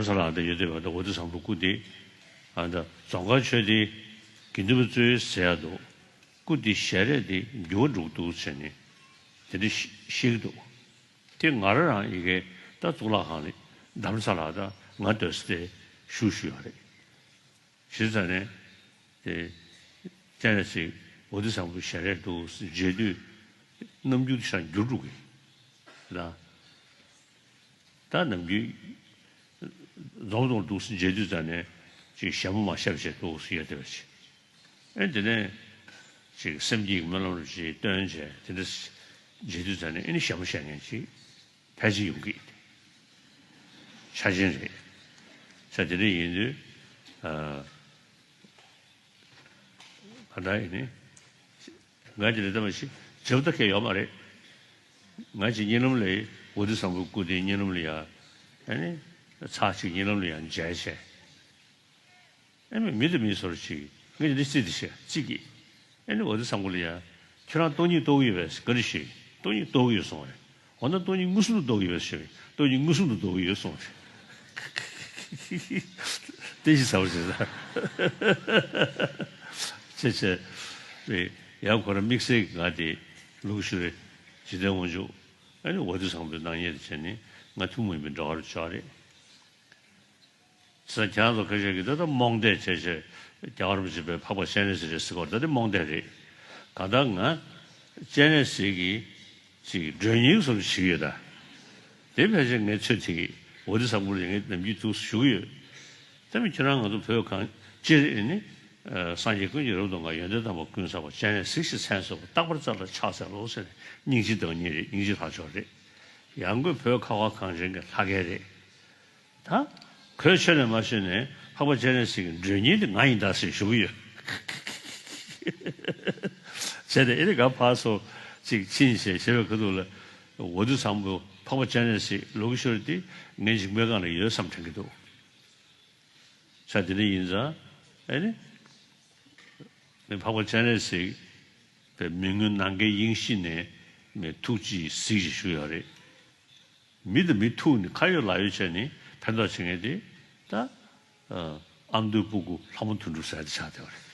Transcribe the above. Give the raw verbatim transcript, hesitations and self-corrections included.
ས་ལ་ད་ཡོད་དེ་བ་ད་འོ་དེ་བཟང་པོ་སྐུ་དེ་ཨ་ད་རྫོང་དཀར་ཆོས་སྡེ་དགེ་འདུན་པ་གཙོས་ཟེར་ཡ་འདུག་སྐུ་དེ་ཞལ་རས་དེ་འགྱུར་བ་འགྲོ་གི་འདུག་ཟེར་ནས་དེ་འདྲ་བཤད་ཀྱི་འདུག་དེ་ང་རང་རང་ཡི་གེ་ད་གཙུག་ལག་ཁང་ལ་རྡ་རམ་ས་ལ་ད་ང་སྡོད་ས་དེ་བཞུགས་བཞུགས་ཡོད་རེད། གཞི་རྩ་ནས་དེ་སྤྱན་རས་གཟིགས་འོ་དེ་བཟང་པོ་ཞལ་རས་འདུག་མཇལ་དུས་རྣམ་འགྱུར་དེ་ཤ་འགྱུར་འགྲོ་གི་ད། ད་ནམ་རྒྱུན་རྫོང་རྫོང་འདུག་སེ་མཇལ་དུས་ཙ་ནས་ཅིག་ཞལ་མོ་མ་ཤབ་བྱས་འདུག་སེ་ཡོད་བསྡད་པ་ཅིག་ཨེ་དེ་ནས་ཅིག་སེམས་ཀྱི་སྨོན་ལམ་རུ་ཅིག་བཏོན་བྱས་དེ་འདྲ་མཇལ་དུས་ཙ་ནས་ཨེ་ནི་ཞལ་མོ་ཤར་མཁན་ཅིག་ཕལ་ཆེར་ཡོང་གི་ཆ་ཆེན་རེད། ས་དེ་འདྲ་ཡིན་དུས་ཨ། ག་འདྲ་ཡིན་ནི། ང་དེ་ལས་ལྟ་བ་ཞིག་བྱེད་པ་ད་གས་ཡོད་མ་རེད། ང་ཅིག་གཉིད་ལམ་ལས་འོ་དེ་བཟང་པོའི་སྐུ་དེ་གཉིད་ལམ་ལ་ཡ། ཨ་ནི། ཚར་ཅིག་གཉིད་ལམ་ལ་ཡ་མཇལ་བྱས། ཨ་ནི་མི་དང་མི་ཟོར་ཅིག་ངས་འདི་རྩིས་དེ་བྱས་རྩིས་ཀྱིས། ཨ་ནི་འོ་དེ་བཟང་པོ་ལ་ཡ། ཁྱོད་རང་སྟོང་ཉིད་རྟོགས་ཡོད་པས་ག་རེ་ཞིག་སྟོང་ཉིད་རྟོགས་ཡོད་གསུངས་པ་རེད། འོ་ན་སྟོང་ཉིད་མངོན་སུམ་དུ་རྟོགས་ཀྱི་ཡོད་ཟེར་བས་སྟོང་ཉིད་མངོན་སུམ་དུ་རྟོགས་ཀྱི་ཡོད་གསུངས་ཏེ། བསྟན་བཤིག་ཟ་བར་བྱེད་ས། བྱས་བྱས། ཡང་ཁོ་རང་དམིགས་བསལ་གྱི་ང་དེ་ལུག་ཤུ་རེ་འཇིག་རྟེན་དབང་ཕྱུག་ཨ་ནི་འོ་དེ་བཟང་པོའི་སྣང་བརྙན་དེ་བྱས་ནས་ང་ཐུན་མོང་མིན་པའི་འདྲ་བར་ཆགས་རེད། ས་ཁྱེད་རང་ཚོ་ཁ་ཤས་ཀྱིས་ད་ལྟ་རྨོངས་དད་བྱས་བྱས་རྒྱལ་བ་རིན་པོ་ཆེ་པའི་འཕགས་པ་སྤྱན་རས་གཟིགས་རེད་ཟེར་བར་ད་ལྟ་རྨོངས་དད་རེད། གང་ལྟར་ང་སྤྱན་རས་གཟིགས་ཀྱི་ཅིག་མགྲོན་གཉེར་བཟོ་འདྲ་བྱེད་ཀྱི་ཡོད་ད། དེ་ཕལ་ཆེར་ངའི་ཚོད་ཐིག་གི་འོ་དེ་བཟང་པོ་རེད་ངས་ནམ་རྒྱུན་ཐུགས་སུ་ཞུ་གི་ཡོད། དེ་མིན་ཁྱེད་རང་ང་ཚོ་བོད་གངས་སྤྱིར་ཨེ་ནི། སངས་རྒྱས་ཀུན་གྱི་རབ་ཏུ་དགའ་ཡོན་ཏན་དམ་པ་ཀུན་བསགས་པ་སྤྱན་རས་གཟིགས་ཞེས་མཚན་གསོལ་བ་རྟག་པར་རྩ་ལ་ཕྱག་འཚལ་ལོ་ཟེར་ནས་སྙིང་རྗེ་བདག་ཉིད་རེད་སྙིང་རྗེ་ལྷ་མཆོག་རེད། ཡང་སྒོས་བོད་ཁ་བ་གངས་ཅན་གྱི་ལྷ་སྐལ་རེད། ད། གོས་ཆོད་ནས་མ་ཆོད་ནས་འཕགས་པ་སྤྱན་རས་གཟིགས་ཀྱི་མགྲོན་གཉེར་དེ་ང་ཡིན་ད་ཟེར་ཞུ་གི་ཡོད། བྱས་ཏེ་ཨེ་རི་ཀ་ཕར་ཚུར་ཅིག་ཕྱིན་བྱས་བྱས་པའི་ཁ་ཐུག་ལ་འོ་དེ་བཟང་པོ་འཕགས་པ་སྤྱན་རས་གཟིགས་ལུ་གུ་ཤུར་དེ་ངའི་མཇིང་པའི་སྒང་ལ་ཡོད་བསམ་དྲན་གྱི་འདུག་ས་དེ་འདྲ་ཡིན་ཙང་ཨེ་ནི། མི་འཕགས་པ་སྤྱན་རས་གཟིགས་པའི་མི་མངོན་ནམ་མཁའི་དབྱིངས་ཤིག་ནས་མི་ཐུགས་རྗེས་གཟིགས་ཞེས་ཞུ་ཡོད་རེད། མི་དང་མི་ཐུག་ནས་ཁ་ཡོད་ལག་ཡོད་བྱས་ནས་ཕན་ཐོགས་བྱེད་མཁན་དེ་ད་ཨ་མདོའི་སྤུ་གུ་ལྷ་མོ་དོན་གྲུབ་ཟེར་དེ་ཆགས་བསྡད་པ་རེད།